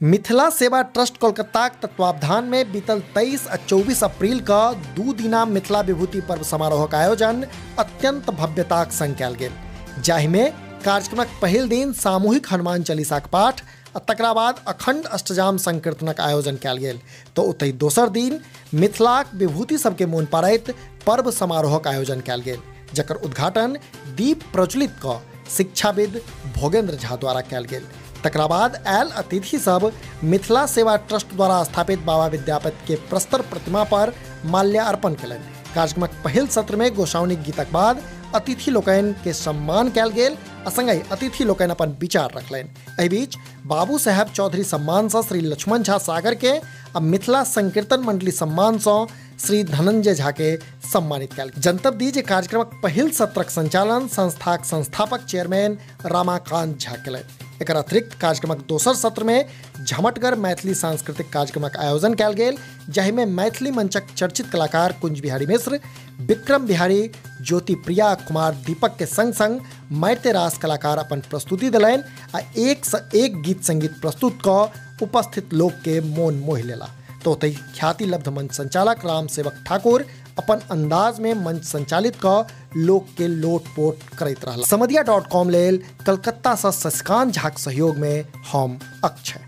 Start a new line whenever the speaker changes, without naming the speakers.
मिथिला सेवा ट्रस्ट कोलकाताक तत्वावधान में बीतल 23 आ 24 अप्रैल का 2 दिना मिथिला विभूति पर्व समारोहक आयोजन अत्यंत भव्यताक संग कयल गेल, जाहिमे कार्यक्रमक पहिल दिन सामूहिक हनुमान चालीसाक पाठ आ तकरा बाद अखंड अष्टजाम संकीर्तनक आयोजन कयल गेल, तो ओतहि दोसर दिन मिथिलाक विभूति सबके मोन पाड़ैत पर्व समारोहक आयोजन कयल गेल, जकर उद्घाटन दीप प्रज्वलित कऽ शिक्षाविद भोगेंद्र झा द्वारा कयल गेल। तकरा बाद आयल अतिथि सब मिथिला सेवा ट्रस्ट द्वारा स्थापित बाबा विद्यापति के प्रस्तर प्रतिमा पर माल्यार्पण कयलनि। कार्यक्रमक पहिल सत्र में गोसाउनिक गीतक बाद अतिथि लोकनि के सम्मान कयल गेल आ संगहि अतिथि लोकनि अपन विचार रखलनि। एहि बीच बाबू साहेब चौधरी सम्मान सँ श्री लक्ष्मण झा सागर के आ मिथिला संकीर्तन मंडली सम्मान सँ श्री धनंजय झा के सम्मानित कयल। जनतब दी जे कार्यक्रमक पहिल सत्रक संचालन संस्थाक संस्थापक चेयरमैन रमाकांत झा कयलनि। एकर अतिरिक्त कार्यक्रमक दोसर सत्र में झमटगर मैथिली सांस्कृतिक कार्यक्रमक आयोजन कयल गेल, जाहिमे मैथिली मंचक चर्चित कलाकार कुंज बिहारी मिश्र, विक्रम बिहारी, ज्योति प्रिया कुमार दीपक के संग संग मारिते रास कलाकार अपन प्रस्तुति देलनि आ एक सँ एक गीत संगीत प्रस्तुत कऽ उपस्थित लोक के मोन मोहि लेला। तो ओतहि ख्याति लब्ध मंच संचालक राम सेवक ठाकुर अपन अंदाज में मंच संचालित कऽ लोक के लोटपोट करैत रहला। समदिया.com लेल कलकत्ता सँ शशिकांत झाक सहयोग में हम अक्षय।